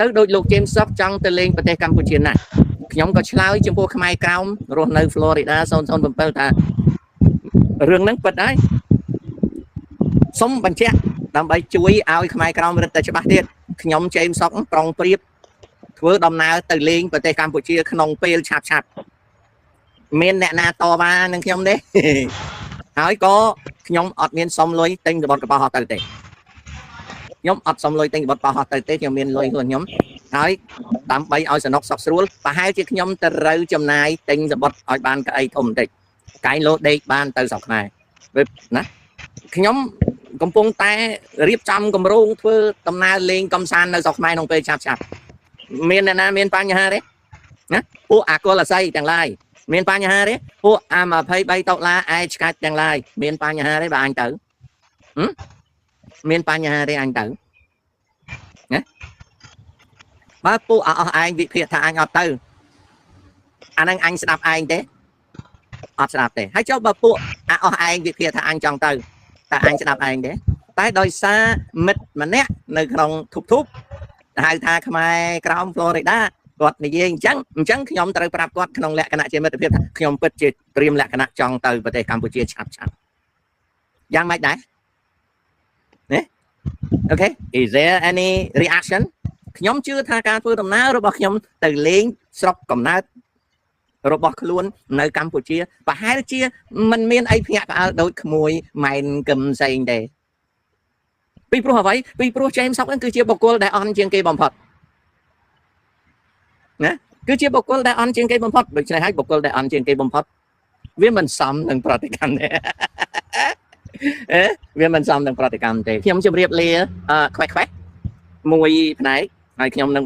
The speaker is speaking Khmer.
ទៅដូចលោកជេមសុកចង់ទៅលេងប្រទេសកម្ពុជាណាស់ខ្ញុំក៏ឆ្លើយចំពោះខ្មែរក្រោមរស់នៅ Florida 007ថារឿងហ្នឹងពិតហើយសូមបញ្ជាក់ដើម្បីជួយឲ្យខ្មែរក្រោមរឹតតែច្បាស់ទៀតខ្ញុំជេមសុកប្រុងប្រៀបធ្វើដំណើរទៅលេងប្រទេសកម្ពុជាក្នុងពេលឆាប់ឆាប់មានអ្នកណាតវ៉ានឹងខ្ញុំទេ ហើយក៏ខ្ញុំអត់មានសុំលុយទិញសំបុត្រកប៉ាល់ហោះទៅទេខ្ញុំអត់សុំលុយទិញសំបុត្រកប៉ាល់ហោះទៅទេខ្ញុំមានលុយខ្លួនខ្ញុំហើយដើម្បីឲ្យសំណុកសុខស្រួលប្រហែលជាខ្ញុំត្រូវចំណាយទិញសំបុត្រឲ្យបានកៅអីធំបន្តិចកែងលោដេកបានទៅស្រុកខ្មែរណាខ្ញុំកំពុងតែរៀបចំគម្រោងធ្វើដំណើរលេងកំសាន្តនៅស្រុកខ្មែរក្នុងពេលឆាប់ឆាប់មានអ្នកណាមានបញ្ហាទេណាពួកអាកុលអស័យទាំងឡាយមានបញ្ហាទេពួកអា23តុលាឯឆ្កាច់ទាំងឡាយមានបញ្ហាទេបើអញទៅមានបញ្ហាទេអញទៅណាបើពួកអស់ឯងវិភាគថាអញអត់ទៅអាហ្នឹងអញស្ដាប់ឯងទេអត់ស្ដាប់ទេហើយចុះបើពួកអស់ឯងវិភាគថាអញចង់ទៅតែអញស្ដាប់ឯងទេតែដោយសារមិត្តម្នាក់នៅក្នុងធុបធុបហៅថាខ្មែរក្រោម Florida គាត់និយាយអញ្ចឹងអញ្ចឹងខ្ញុំត្រូវប្រាប់គាត់ក្នុងលក្ខណៈជាមិត្តភាពថាខ្ញុំពិតជាត្រៀមលក្ខណៈចង់ទៅប្រទេសកម្ពុជាឆាប់ឆាប់យ៉ាងម៉េចដែរណា Okay, is there any reaction? ខ្ញុំជឿថាការធ្វើដំណើររបស់ខ្ញុំទៅលេងស្រុកកំណើតរបស់ខ្លួននៅកម្ពុជាប្រហែលជាមិនមានអីភ្ញាក់ផ្អើលដូចក្មួយម៉ែនកឹមផ្សេងទេពីព្រោះអ្វីពីព្រោះជេមសុកហ្នឹងគឺជាបុគ្គលដែលអន់ជាងគេបំផុតណាគឺជាបុគ្គលដែលអន់ជាងគេបំផុតដូច្នេះហើយបុគ្គលដែលអន់ជាងគេបំផុតវាមិនសមនឹងប្រតិកម្មទេអេវាមិនសមនឹងប្រតិកម្មទេខ្ញុំជម្រាបលាខ្វេះខ្វេះមួយផ្នែកហើយខ្ញុំនឹង